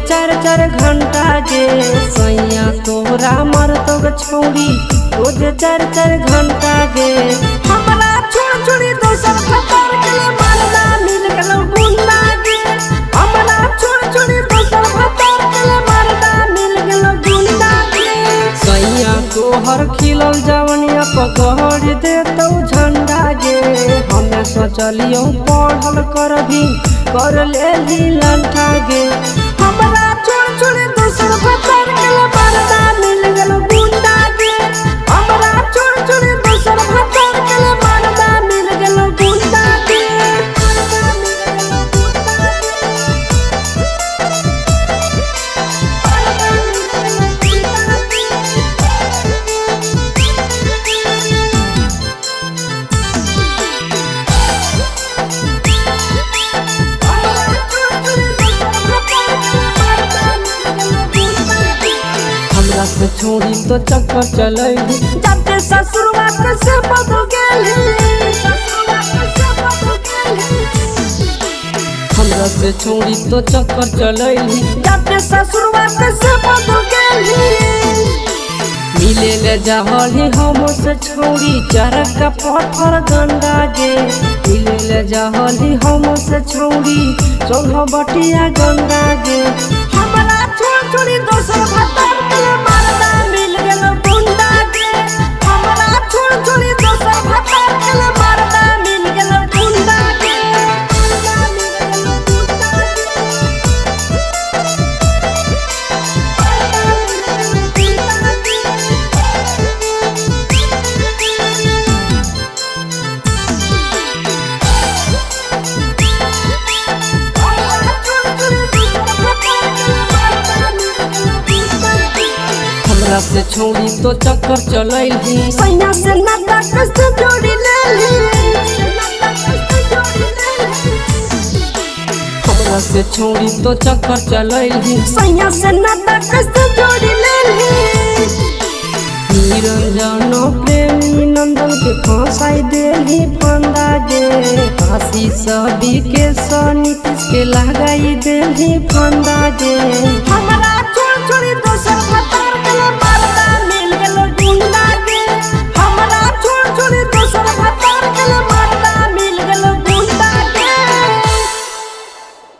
चार चार घंटा गे। सैया तोरा मरतो गे छौड़ी रोज चार चार घंटा गे। हमरा छोड़ छोड़ी दोसर भतार के मरदा मिल गेलौ गुंडा गे। हमरा छोड़ छोड़ी दोसर भतार के मरदा मिल गेलौ गुंडा गे। सैया तोहर खिलल जवनिया पकड़ देतौ झंडा गे। हमे सोचलियौ पढ़ल करबी कर लेली लंठा गे। हमरा छोड़ छोड़ी दोसर भतार के मरदा मिल गेलौ गुंडा गे। हमरा छोड़ छोड़ी दोसर भतार के मरदा मिल गेलौ गुंडा गे। हमरा से छोड़ी तो चक्कर चलैली जाते ससुरवा कैसे बदल गेली। हमरा से छोड़ी तो चक्कर चलैली जाते ससुरवा कैसे बदल गेली। मिले ले जाहली हम से छोड़ी चरक पत्थर गंडा गे। मिले ले जाहली हम से छोड़ी चौहा बटिया गंडा गे। हमरा छोड़ छोड़ी दोसर भतार के मरदा मिल गेलौ गुंडा गे। हमरा छोड़ छोड़ी दोसर भतार के मरदा मिल गेलौ गुंडा गे। हमरा से छोड़ी तो चक्कर चलैली सैया से नाता कैसे जोड़ी लेली। हमरा से छोड़ी तो चक्कर चलैली सैया से नाता कैसे जोड़ी लेली। निरंजन प्रेमी नंदन के फंसाई देली फंदा गे। फांसी सभी के नीतीश के लगाई देली फंदा गे। हमरा छोड़ छोड़ी दोसर भतार